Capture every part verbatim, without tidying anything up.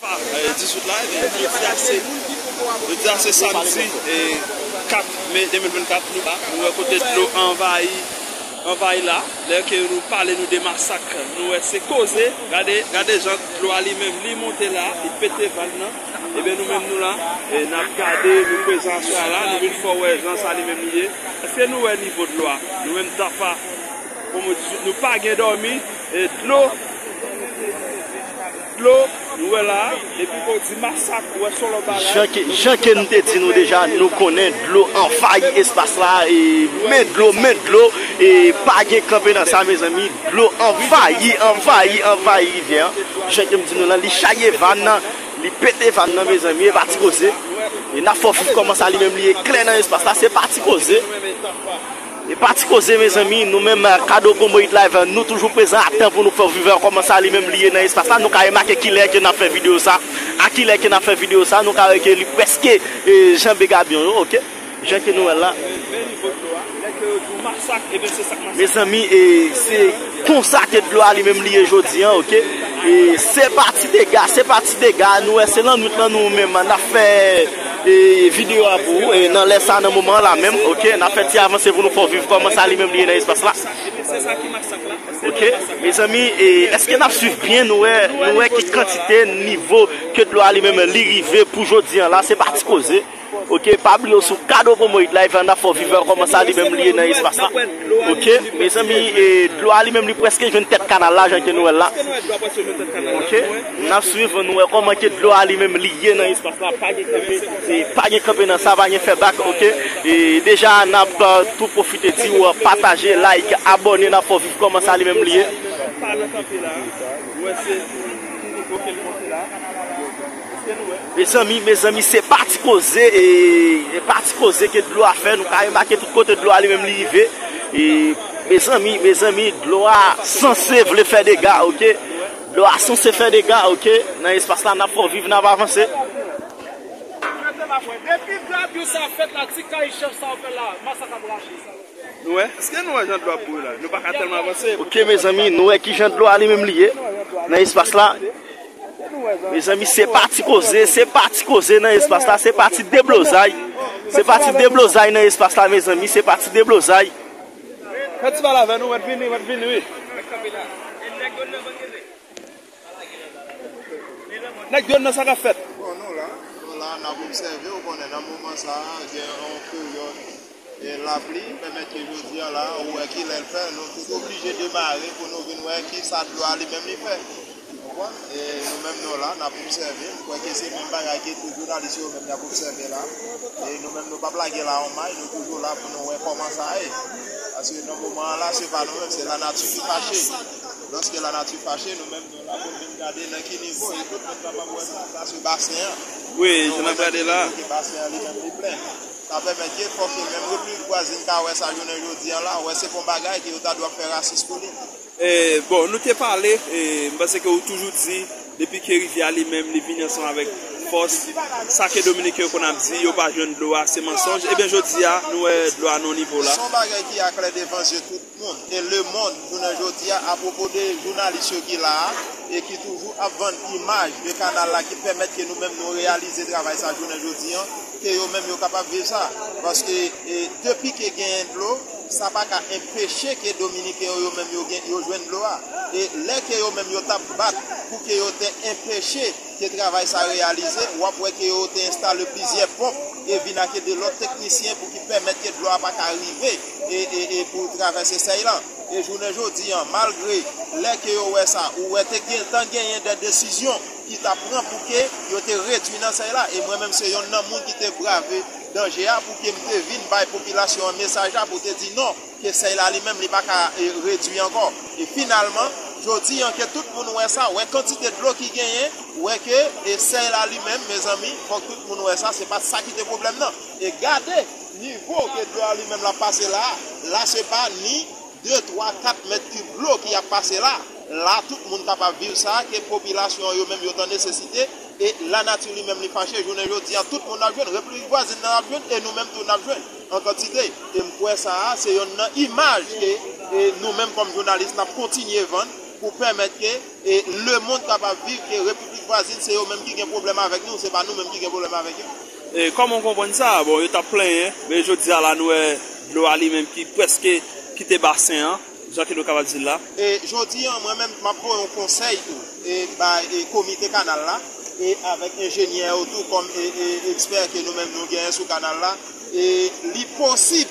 Eh, dis out la, eh, jodi a se, jodi a se samdi, eh, kat me de mil vennkat, nou la, nou wè kote dlo anvayi, anvayi la. Lè ke nou pale nou de masak, nou wè se koze, gade, gade jan dlo a li menm, li monte la, li pete vàn nan. Ebyen, nou menm nou la, eh, n ap gade nou prezan aswè a la, nou vin fè w wè jan sa li menm li ye. Èske nou wè nivo dlo a? Nou menm Tafa, kòm ou di, nou pa gen dòmi, eh, dlo, dlo, nou wè la, depi ke w di masak, ou wè se yon lòt bagay. Jan ke, jan ke nou te di nou deja, nou konnen dlo anvayi espas la, e men dlo, men dlo, e pa gen kanpe nan sa, mezanmi, dlo anvayi, anvayi, anvayi rivyè an. Jan ke m di nou la, li chaje vàn nan, li pete vàn nan, mezanmi, e pa ti koze. E n ap fè w viv kòman sa li menm li ye klè nan espas la, se pa ti koze. E pa ti koze, mezanmi, nou menm, eh, Kado Konbo Hit Live, nou toujou prezan a tan pou nou fè w viv kòman sa li menm li ye nan espas la. Nou ka remake kilè ke n ap fè videyo sa, a kilè ke n ap fè videyo sa, nou ka wè ke li prèske, eh, janbe gabyon yo, oke? Jan ke nou wè l la. Mezanmi, eh, se konsa ke dlo a li menm li ye jodi an, oke? E se pa ti dega, se pa ti dega, nou wè se lannwit lan nou menm, n ap fè, eh, videyo a pou ou, e nan lè sa, nan moman an la menm, oke, n ap fè ti avanse pou nou fè w viv kòman sa li menm li ye nan espas la. Oke, mezanmi, eh, èske n ap swiv byen? Nou wè, nou wè ki kantite nivo ke dlo a li menm li rive pou jodi an la, se pa ti koze. Oke, pa bliye w sou Kado Konbo Hit Live, n ap fè w viv kòman sa li menm li ye nan espas la. Oke, mezanmi, eh, dlo a li menm li prèske jwenn tèt kanal la, jan ke nou wè l la. Oke, n ap swiv, nou wè kòman ke dlo a li menm li ye nan espas la. Pa gen kanpe, eh, pa gen kanpe nan sa, pa gen fè bak, oke. E deja, n ap, eh, tou pwofite di w, eh, pataje, like, abòne, n ap fè w viv kòman sa li menm li ye. Mezanmi, mezanmi, se pa ti koze, e, e pa ti koze ke dlo a fè, nou ka remake tout kote dlo a li menm li rive. E, mezanmi, mezanmi, dlo a sanse vle fè dega, oke? Dlo a sanse fè dega, oke? Nan espas la, n ap fè w viv, n ap avanse. Depi gradyo sa fèt la, ti kay chèf sa w fè la, masak ap rache sa. Nou wè? Èske nou wè jan dlo ap boure la? Nou pa ka tèlman avanse. Oke, mezanmi, nou wè ki jan dlo a li menm li ye nan espas la. Mezanmi, se pa ti koze, se pa ti koze nan espas la, se pa ti deblozay. Se pa ti deblozay nan espas la, mezanmi, se pa ti deblozay. Fè ti pale avè nou, w ap vini, w ap vini, wi. Nèg yo nan sa k ap fèt. Bon, nou la, nou la, n ap obsève, ou konnen nan moman sa a, gen yon peryòd, e, lapli, pèmèt ke jodi a la, ou wè ki lè l fè, nou tout oblije demare pou nou vin wè ki sa dlo a li menm li fè. Ou konprann? E nou menm nou la, n ap obsève, m kwè ke se menm bagay ke tout jounalis yo menm y ap obsève la. E nou menm nou p ap lage la anmay, nou toujou la pou nou wè kòman sa ye. Paske nan moman an la, se pa nou menm, se lanati ki fache. Lòske lanati fache, nou menm nou la pou n vin gade nan ki nivo, e tout moun kapab wè sa, sa se basen an. Wi, jan n ap gade la. Ke basen an li menm li plen. Sa pèmèt ke fòk ke menm Repiblik Vwazin ka wè sa jounen jodi an la, wè se pa yon bagay ke yo ta dwe ap fè rasis pou li. E, bon, nou te pale, e, m panse ke ou toujou di, depi ke rivyè a li menm, li vini ansanm avèk fòs, sa ke Dominiken yo konn ap di, yo pa jwenn dlo a, se mansonj. Ebyen, jodi a, nou wè dlo a nan nivo la. Se yon bagay ki aklè devan zye tout moun. E lemonn, jounen jodi a, apwopo de jounalis yo ki la a, e ki toujou ap vann imaj de kanal la, ki pèmèt ke nou menm nou reyalize travay sa jounen jodi an, ke yo menm yo kapab viv sa. Paske, e, depi ke genyen dlo, sa pa ka enpeche ke Dominiken yo, yo menm yo gen, yo jwenn dlo a. E lè ke yo menm yo t ap bat pou ke yo te enpeche ke travay sa reyalize, w ap wè ke yo te enstale plizyè ponp e vin ak de lòt teknisyen pou ki pèmèt ke dlo a pa ka rive e, e, e pou travèse sèy lan. E jounen jodi an, malgre lè ke yo wè sa, ou wè te gentan genyen de desizyon ki t ap pran pou ke yo te redwi nan sèy la. E mwen menm, se yonn nan moun ki te brave danje a pou ke m te vin bay popilasyon an mesaj la pou te di non, ke sèy la li menm li pa ka, e, redwi ankò. E finalman, jodi an ke tout moun wè sa, wè kantite dlo ki genyen, wè ke, e, sèy la li menm, mezanmi, fòk tout moun wè sa, se pa sa ki te pwoblèm nan. E gade nivo ke dlo a li menm l ap pase la, la se pa ni de, twa, kat mèt kib dlo ki ap pase la. La, tout moun kapab viv sa ke popilasyon an yo menm yo t an nesesite, e lanati li menm li fache. Jounen jodi a, tout moun ap jwenn, Repiblik Vwazin nan ap jwenn, e nou menm tou n ap jwenn an kantite. E m kwè sa a, se yonn nan imaj ke, e nou menm kòm jounalis, n ap kontinye vann, Pou pèmèt ke e, lemonn kapab viv, ke repiblik vwazin se yo menm ki gen pwoblèm avèk nou, se pa nou menm ki gen pwoblèm avèk yo. E kòman w konprann sa? Bon, yo t ap plenyen, men jodi a la nou wè dlo a li menm ki prèske kite basen an, jan ke nou kapab di l la. E jodi a, mwen menm, m ap voye yon konsèy tou e bay e komite kanal la e avèk enjenyè yo tou kòm e, e ekspè ke nou menm nou genyen sou kanal la. E li posib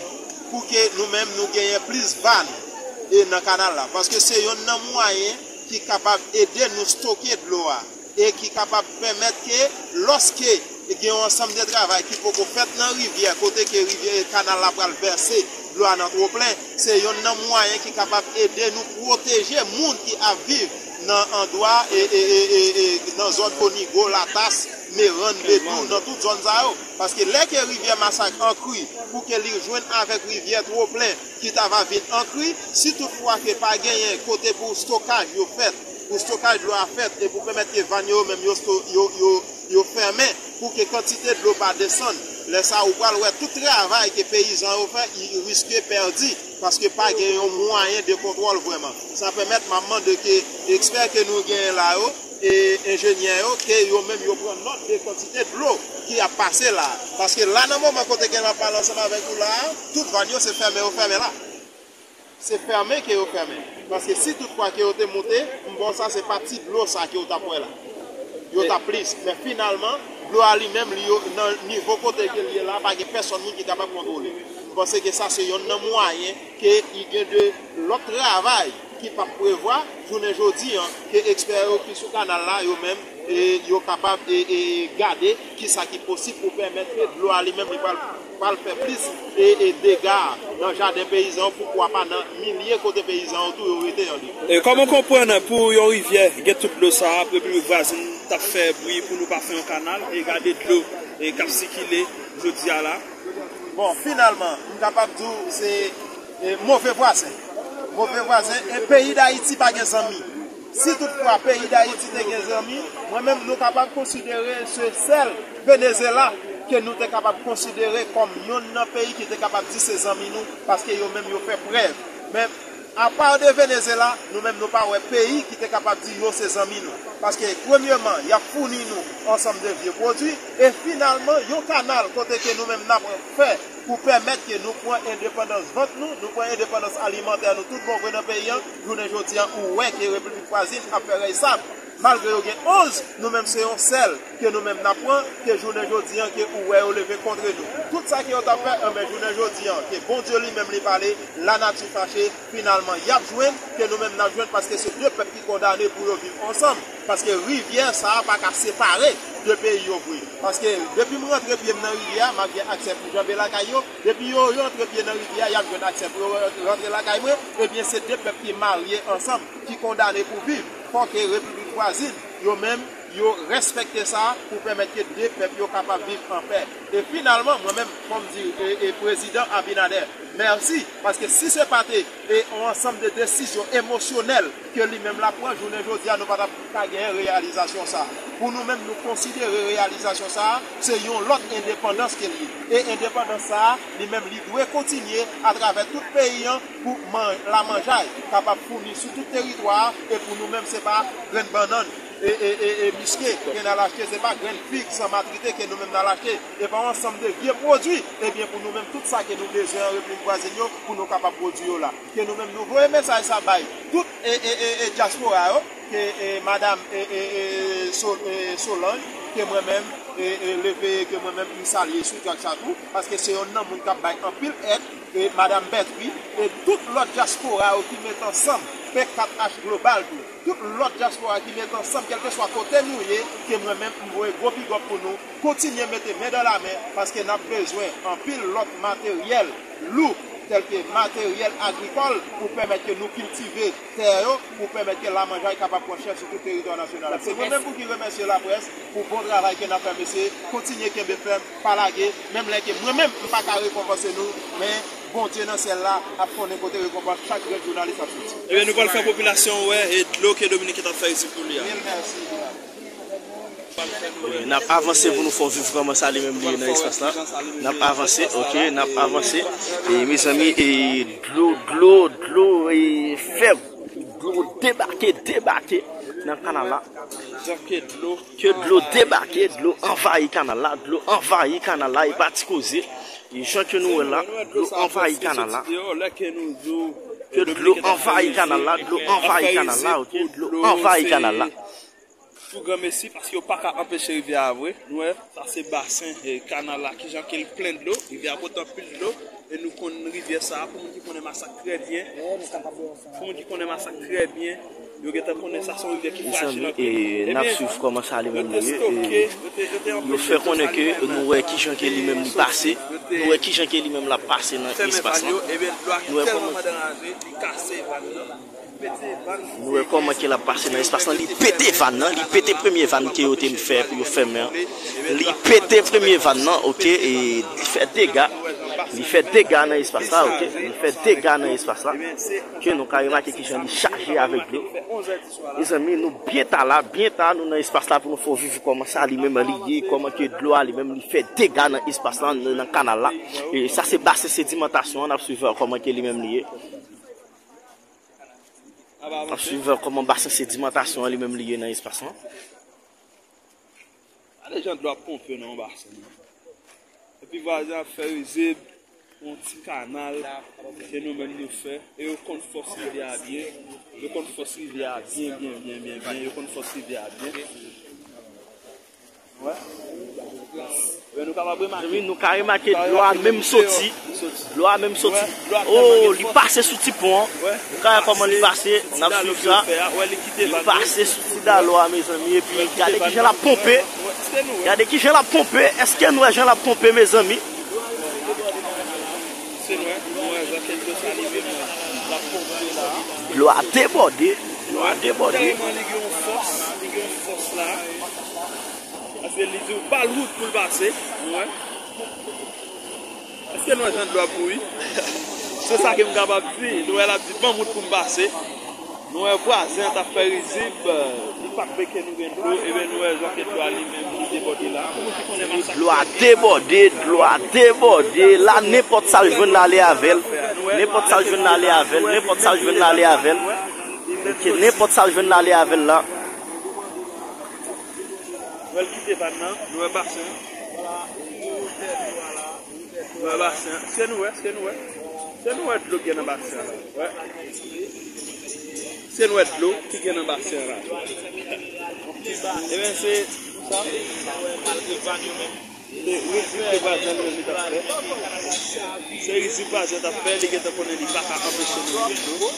pou ke nou menm nou genyen plis van e nan kanal la. Paske se yonn nan mwayen ki kapab ede nou stoke dlo a e ki kapab pèmèt ke lòske gen yon ansanm de travay ki poko fèt nan rivyè kote ke rivyè kanal la pral vèse dlo a nan twoplen, se yonn nan mwayen ki kapab ede nou pwoteje moun ki ap viv nan andwa e, e, e, e, e nan zòn Konigo, Latas, Merann, Bedou, nan tout zòn sa yo. Paske lè ke rivyè Masak an kri pou ke li jwenn avèk rivyè Twoplen ki ta va vin an kri, si toutfwa ke pa genyen kote pou stokaj yo fèt, pou stokaj dlo a fèt e pou pèmèt ke van yo menm yo, yo, yo, yo fèmen pou ke kantite dlo pa desann, lè sa ou pral wè tout travay ke peyizan yo fè, i riske pèdi paske pa gen yon mwayen de kontwòl vrèman. Sa pèmèt m ap mande ke ekspè ke nou genyen la yo, e enjenyè yo, ke yo menm yo pran nòt de kantite dlo ki ap pase la. Paske la nan moman kote ke m ap pale ansanm avèk ou la a, tout van yo se fèmen yo fèmen la. Se fèmen ke yo fèmen. Paske si toutfwa ke yo te moute, m ba w sa se pa ti dlo sa ke w t ap wè la. Yo t ap plis. Men finalman, dlo a li menm, li yo, nan nivo kote ke l ye la, pa gen pèsonn moun ki kapab kontwole. M panse ke sa se yonn nan mwayen ke i gen de lòt travay ki p ap prevwa jounen jodi an ke ekspè yo ki sou kanal la yo menm e yo kapab e, e gade kisa ki posib pou pèmèt ke dlo a li menm li pral, pral fè plis e, e dega nan jaden peyizan yo, poukwa pa nan milye kote peyizan yo tou yo rete an li. E kòman w konprann pou yon rivyè gen tout dlo sa a, Repiblik Vwazin t ap fè bri pou nou pa fè yon kanal e gade dlo e k ap sikile jodi a la? Bon, finalman, m kapab di w se e, move vwazen. Move vwazen, e peyi Dayiti pa gen zanmi. Si toutfwa peyi Dayiti te gen zanmi, mwen menm nou kapab konsidere se sèl Venezyela ke nou te kapab konsidere kòm yonn nan peyi ki te kapab di se zanmi nou, paske yo menm yo fè prèv. Men apa de Venezyela, nou menm nou pa wè peyi ki te kapab di yo se zanmi nou. Paske premyeman, y ap founi nou ansanm de vye pwodui, e finalman, yon kanal kote ke nou menm n ap fè pou pèmèt ke nou pran endepandans vant nou, nou pran endepandans alimantè nou tout bon vre nan peyi an, jounen jodi an, ou wè ke Repiblik Vwazin ap fè rèy sab. Malgre yo gen onz, nou menm se yon sèl ke nou menm n ap pran, ke jounen jodi an, ke ou wè yo leve kontre nou. Tout sa ke yo t ap fè, enben, jounen jodi an, ke Bondye li menm li pale, lanati fache, finalman, y ap jwenn, ke nou menm n ap jwenn, paske se de pèp ki kondane pou yo viv ansanm. Paske rivyè sa a pa ka separe de peyi yo vre. Paske depi m rantre pye m nan rivyè a, m ap gen aksè pou janbe lakay yo. Depi yo rantre pye nan rivyè a, y ap jwenn aksè pou yo rantre lakay mwen. Ebyen, se de pèp ki marye ansanm, ki kondane pou viv. Fò ke repiblik vwazin, yo menm, yo respekte sa pou pèmèt ke de pèp yo kapab viv anpè. E finalman, mwen menm, fò m di e, e prezidan Abinader, mèsi, paske si se pa te e yon ansanm de desizyon emosyonèl ke li menm l ap pran, jounen jodi a, nou pa t ap ka genyen reyalizasyon sa a. Pou nou menm, nou konsidere reyalizasyon sa a, se yon lòt endepandans ke l ye. E endepandans sa a, li menm, li dwe kontinye atravè tout peyi an pou man, lamanjay kapab founi sou tout teritwa a, e pou nou menm, se pa grenn bannann e, e, e, e miske ke n al achte, se pa grenn fig san matirite ke nou menm n al achte, e pa yon ansanm de vye pwodui, ebyen, pou nou menm, tout sa ke nou bezwen an repiblik vwazin yo, pou nou kapab pwodui yo la. Ke nou menm, nou voye mesaj sa bay tout e, e, e, e dyaspora yo, ke e, madam e, e, e, So- e, Solange, ke mwen menm, e, e, Leveye, ke mwen menm, m salye sou trak sa tou, paske se yonn nan moun k ap bay anpil èd, e madam Bètwi, e tout lòt dyaspora yo ki met ansanm, P kat H Global tou. Tout lòt dyaspora ki met ansanm, kèlkeswa kote nou ye, ke mwen menm, m voye gwo bigòp pou nou, kontinye mete men dan la men, paske n ap bezwen anpil lòt materyèl lou, tèlke materyèl agrikòl, pou pèmèt ke nou kiltive tè yo, pou pèmèt ke lamanjay kapab pran chè sou tout teritwa nasyonal la. Se mwen menm pou ki remèsye laprès pou bon travay ke n ap fè, mesye. Kontinye kenbe fèm, pa lage, menm lè ke mwen menm, m pa ka rekonpanse nou, men Bondye nan syèl la ap konnen kote rekonpans chak grenn jounalis ap soti. Ebyen, nou pral fè popilasyon an wè e dlo ke Dominiken t ap fè isit pou li a. Mil mèsi, Bilal. N ap avanse pou nou fè w viv kòman sa li menm li ye nan espas la. N ap avanse, ok, n ap avanse. E mezanmi, e dlo, dlo, dlo, e fèb. Dlo debake, debake nan kanal la. Jan ke dlo. Ke dlo debake, dlo anvayi kanal la, dlo anvayi kanal la, e pa ti koze. E jan ke nou wè la, dlo anvayi kanal la. Ke dlo anvayi kanal la, dlo anvayi kanal la, ok, dlo anvayi kanal la. Tou granmesi, paske yo pa ka anpeche rivyè a vre. Nou wè, sa se basen, eh, kanal la, kijan ke l plen dlo. Rivyè a pote anpil dlo. E nou konn rivyè sa a, pou moun ki konnen Masak trè byen. Pou moun ki konnen Masak trè byen, yo gentan konnen sa se yon rivyè ki frajil anpil. Mezanmi, e n ap swiv kòman sa li menm li ye. E yo fè konnen ke nou wè kijan ke li menm li pase. Nou wè kijan ke li menm l ap pase nan espas lan. Nou wè kòman Nou wè kòman ke l ap pase nan espas lan. Li pete vàn nan, li pete premye vàn ke yo te fè pou yo fèmen an. Li pete premye vàn nan, ok, e li fè dega. Li fè dega nan espas la, ok. Li fè dega nan espas la. Ke nou ka remake kijan li chaje avèk dlo. Mezanmi, nou byen ta la, byen ta, nou nan espas la pou nou fè w viv kòman sa li menm li ye, kòman ke dlo a li menm li fè dega nan espas la, nan, nan kanal la. E sa se basen sedimantasyon an, n ap swiv kòman ke li menm li ye. N ap swiv kòman basen sedimantasyon an li menm li ye nan espas lan. Gade jan dlo ap ponpe nan yon basen. Epi vwazen ap fè rizib yon ti kanal ke nou menm nou fè. E yo konn fòs rivyè a byen. Yo konn fòs rivyè a byen, byen, byen, byen, byen. Yo konn fòs rivyè a byen. Wè. Wè, nou kapab remake. Wi, nou ka remake dlo a menm soti. Dlo a menm soti. Oh, li pase sou ti pon an. Nou ka wè kòman li pase. N ap swiv sa. Li pase sou ti dalo a, mezanmi. Epi, gade kijan l ap ponpe. Gade kijan l ap ponpe. Èske nou wè jan l ap ponpe, mezanmi? Dlo a debòde. Dlo a debòde. Paske li di w ba l wout pou l pase. Nou wè. Èske nou wè jan dlo ap bouyi? Se sa ke m kapab di. Nou wè l ap di ban m wout pou m pase. Nou wè vwazen an t ap fè rizib. Li pa t vle ke nou gen dlo. Ebyen nou wè jan ke dlo a li menm li debòde la. Dlo a debòde, dlo a debòde. La, nenpòt sa l jwenn la ale avè l. Nenpòt sa l jwenn la ale avè l. Nenpòt sa l jwenn la ale avè l. Ok, nenpòt sa l jwenn la ale avè l la. Nou wè l kite vàn nan, nou wè basen an. Nou wè basen an. Se nou wè, se nou wè. Se nou wè dlo ki gen nan basen an la. Wè. Se nou wè dlo ki gen nan basen an la. Ebyen, se sa. Se rizib ke vwazen an li menm li t ap fè. Se rizib vwazen an t ap fè, li gentan konnen li pa ka anpeche nou rive dlo.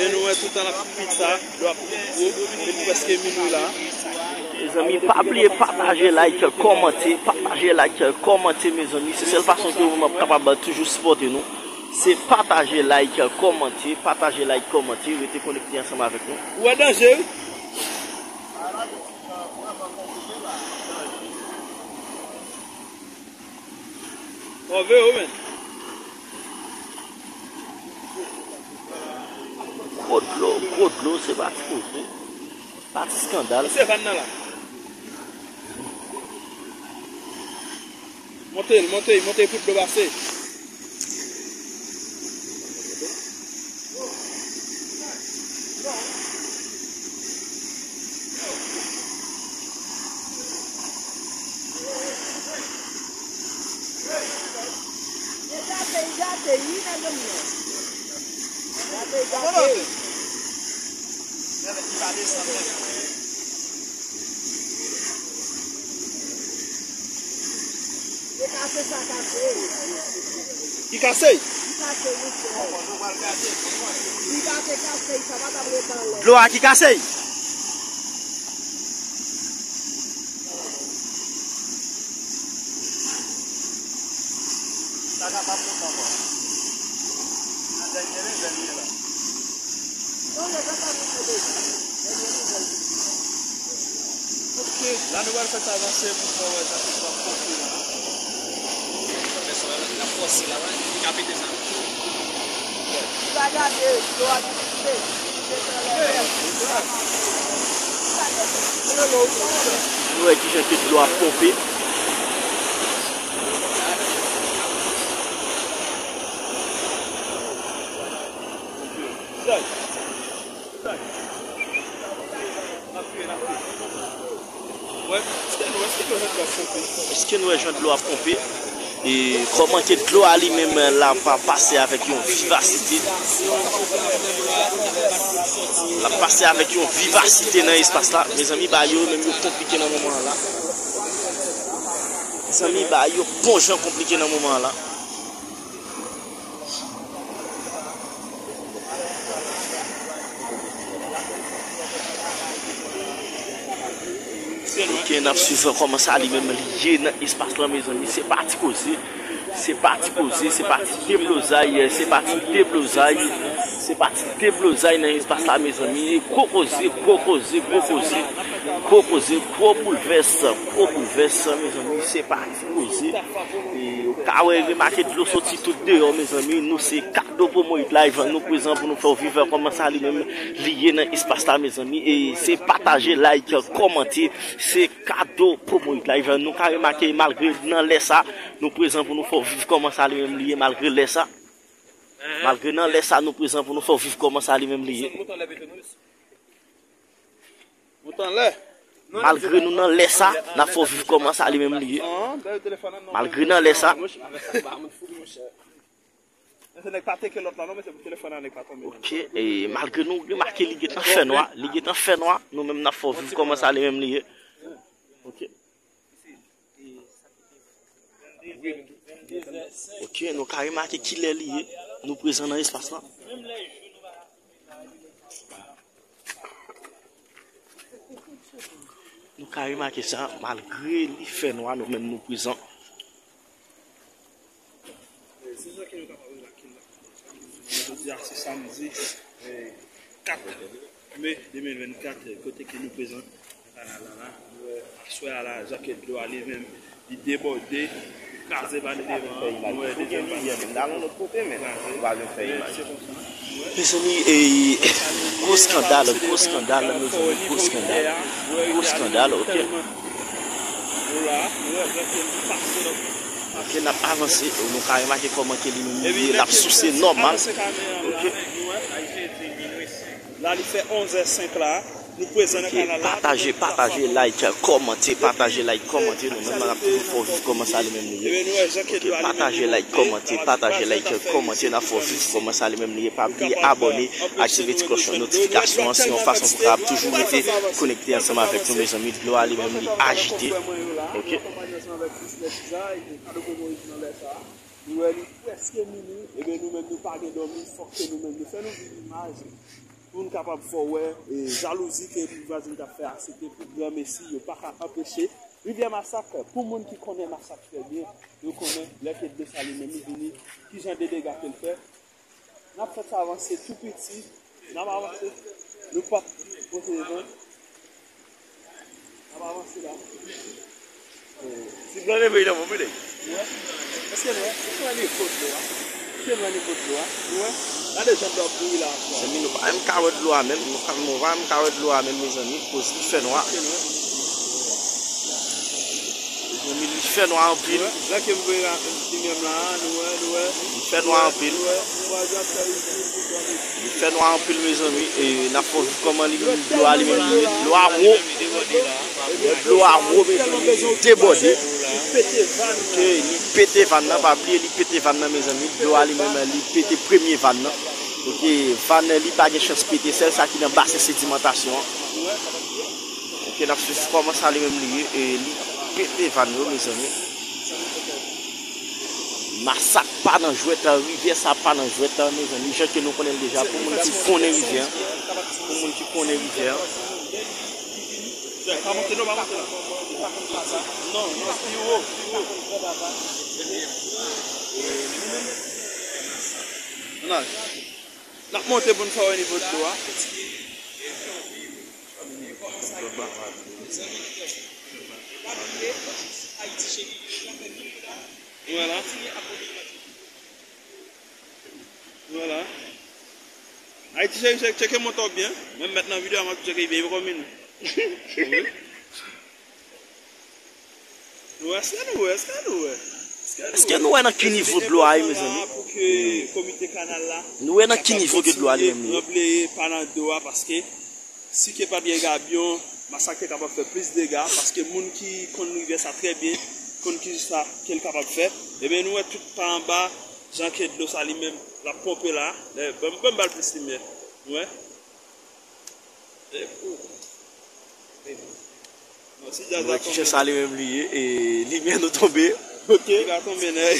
E nou wè toutan l ap pita, dlo ap pi gwo, e li prèske minwi la. Mezanmi, pa bliye pataje, like, kòmante, pataje, like, kòmante, mezanmi. Se sèl fason ke w menm ap kapab toujou sipòte nou. Se pataje, like, kòmante, pataje, like, kòmante, rete konekte ansanm avèk nou. Ou wè danje, wi. Move yo, men. Gwo dlo, gwo dlo, se pa ti koze. Pa ti eskandal. Se vàn nan la. Monte l, monte l, monte l pou dlo pase. Ki kase? Dlo a ki kase? Ok, la nou pral fè sa avanse pou fè wè sa ki pral pase la. Fè sa, n ap fòse la, wi. Li ka pete sa. Li pa gade, dlo a ki koupe. Nou wè kijan ke dlo ap ponpe. Èske nou wè jan dlo ap ponpe? E kòman ke dlo a li menm l ap pase avèk yon vivasite. L ap pase avèk yon vivasite nan espas la. Mezanmi, bagay yo menm yo konplike nan moman an la. Mezanmi, bagay yo bon jan konplike nan moman an la. Ok, n ap swiv kòman sa li menm li ye nan espas lan, mezanmi. Se pa ti koze. Se pa ti koze, se pa ti deblozay, se pa ti deblozay, se pa ti deblozay nan espas la, mezanmi. E gwo koze, gwo koze, gwo koze, gwo koze, gwo boulvès, gwo boulvès, mezanmi. Se pa ti koze. E ou ka wè, remake dlo soti tout deyò, mezanmi. Nou se Kado Promo Hit Live, nou prezan pou nou fè w viv kòman sa li menm li ye nan espas la, mezanmi. E se pataje, like, kòmante. Se Kado Promo Hit Live, nou ka remake, malgre nan lè sa, nou prezan pou nou fè w viv kòman sa li menm li ye, malgre lè sa. Malgre nan lè sa, nou prezan pou nou fè w viv kòman sa li menm li ye. Malgre nou nan lè sa, n ap fè w viv kòman sa li menm li ye. Malgre nan lè sa. Ok, e malgre nou remake li gentan fè nwa, li gentan fè nwa, nou menm n ap fè w viv kòman sa li menm li ye. Ok. Ok, nou ka remake kilè li ye. Nou prezan nan espas lan. Nou ka remake sa, malgre li fè nwa, nou menm nou prezan. Jodi a se samdi, eh, kat me de mil vennkat, kote ke nou prezan nan kanal la la. Nou wè aswè a la, jan ke dlo a li menm, li debòde, li kraze vàn devan an. Nou wè dezyèm vàn nan. Mezanmi, e, gwo eskandal, gwo eskandal, mezanmi, gwo eskandal. Gwo eskandal, ok. Ok, n ap avanse, nou ka remake kòman ke li menm li ye, l ap souse nòmal. Ok. La, li fè onz è senk la. Nou prezan nan kanal la. Pataje, pataje, like, kòmante, pataje, like, kòmante. Nou menm n ap toujou fè w viv kòman sa li menm li ye. Ok, pataje, like, kòmante, pataje, like, kòmante. N ap fè w viv kòman sa li menm li ye. Pa bliye abòne, aktive ti klòch notifikasyon an. Se yon fason pou w kapab toujou rete konekte ansanm avèk nou, mezanmi. Dlo a li menm li ajite. Ok. Nou wè li prèske minui, ebyen nou menm nou pa gen dòmi, fòk ke nou menm nou fè nou viv imaj pou n kapab fè w wè, e, jalouzi ke vwazen t ap fè a, se te pi granmesi, yo pa ka anpeche. Rivyè Masak, pou moun ki konnen Masak trè byen, yo konnen lè ke Desalin menm li vini, kijan de dega ke l fè. N ap fè sa avanse tou piti. N ap avanse. Nou p ap pote van. N ap avanse la. Ti blan leve nan mwen, mele. Èske nou wè? Èske nou wè nivo dlo a? Èske nou wè nivo dlo a? Nou wè? Gade jan dlo ap bouri la ankò. Mezanmi, nou pa menm ka wè dlo a menm. Nou pa menm ka wè dlo a menm, mezanmi. Koz li fè nwa. Èske nou wè? Mezanmi, li fè nwa anpil. Lè ke m voye limyè m la, nou wè, nou wè. Li fè nwa anpil. Nou wè, nou wè, nou wè, nou wè. Li fè nwa anpil, mezanmi. E n ap fè w viv kòman li menm dlo a li menm li ye. Dlo a wo. Dlo a wo, mezanmi, li debòde. Ok, li pete vàn nan, pa bliye, li pete vàn nan, mezanmi. Dlo a li menm, li pete premye vàn nan. Ok, vàn nan, li pa gen chans pete, sèl sa ki nan basen sedimantasyon an. Ok, n ap swiv kòman sa li menm li ye, e li pete vàn yo, mezanmi. Masak pa nan jwèt, rivyè sa pa nan jwèt, mezanmi. Jan ke nou konnen l deja, pou moun ki konnen rivyè an, pou moun ki konnen rivyè an. Pa monte non, pa monte la. Non, non, pi wo, pi wo. Nan. N ap monte pou n fè w wè nivo dlo a. Vwala. Vwala. Ayiti cheri, cheri, tcheke montò byen. Mwen m mèt nan videyo a, m ap tcheke byen, poko vini. Nou wè, èske nou wè, èske nou wè? Èske nou wè nan ki nivo dlo a ye, mezanmi? Pou ke komite kanal la. Nou wè nan ki nivo ke dlo a ye, menm li. Ranbleye pa nan do a, paske si ke pa t gen gabyon, Masak te kapab fè plis dega, paske moun ki konn rivyè sa trè byen, konn ki sa ke l kapab fè. Ebyen, nou wè tout pa anba, jan ke dlo sa li menm, l ap ponpe la. Lè, ban m, ban m ba l plis limyè. Nou wè? E, ou. Non, si djaz la tonbe. Wè ki jan sa li menm li ye, e limyè nou tonbe. Ok. Li ka tonbe, nèg.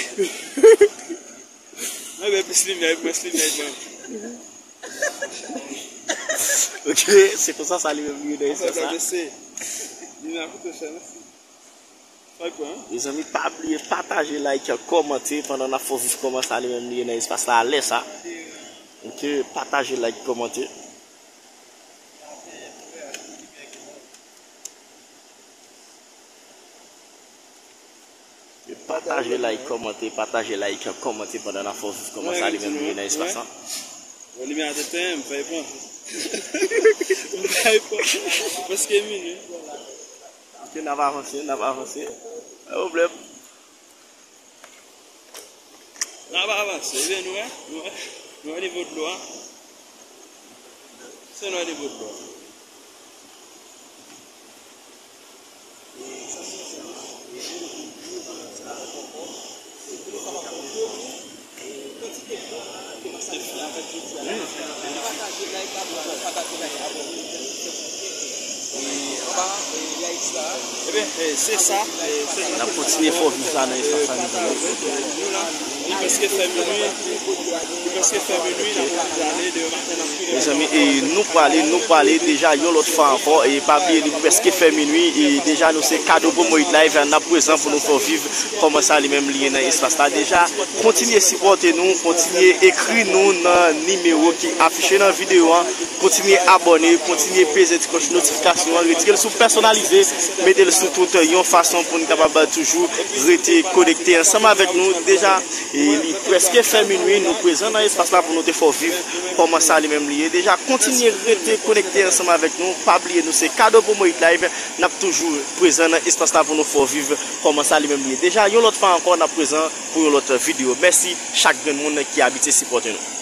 Mwen gen plis limyè, mwen plis limyè, mwen. Ok, se konsa sa li menm li ye nan espas la. Mezanmi, pa bliye pataje, like, kòmante pandan n ap fè w viv kòman sa li menm li ye nan espas la alè sa. Ok, pataje, like, kòmante. Pataje, like, kòmante, pataje, like, kòmante pandan n ap fè w viv kòman sa li menm li ye nan espas la. Bon, limyè a te tenyen, m fè pran. M fè pran. Prèske minui. Ok, n ap avanse, n ap avanse. Pa pwoblèm. N ap avanse, ebyen nou wè, nou wè, nou wè nivo dlo a. Se nou wè nivo dlo a. Ebyen, eh, se sa, eh, se sa. N ap kontinye fè w viv sa nan espas sa, mezanmi. Nou la, li prèske fè minui, li prèske fè minui, n ap prale demen maten, n ap Mezanmi, e nou prale, nou prale deja yon lòt fwa ankò. E pa bliye, li prèske fè minui. E deja, nou se Kado Promo Hit Live. N ap prezan pou nou fè w viv kòman sa li menm li ye nan espas la. Deja, kontinye sipòte nou, kontinye ekri nou nan nimewo ki afiche nan videyo a. Kontinye abòne, kontinye peze ti klòch notifikasyon an, retire l sou pèsonalize, mete l sou tout yon fason pou n kapab toujou rete konekte ansanm avèk nou. Deja, e li prèske fè minui, nou prezan nan espas la pou nou te fè w viv kòman sa li menm li ye. Deja, kontinye rete konekte ansanm avèk nou. Pa bliye, nou se Kado Promo Hit Live. N ap toujou prezan nan espas la pou nou fè w viv kòman sa li menm li ye. Deja, yon lòt fwa ankò, n ap prezan pou yon lòt videyo. Mèsi chak grenn moun ki abitye sipòte nou.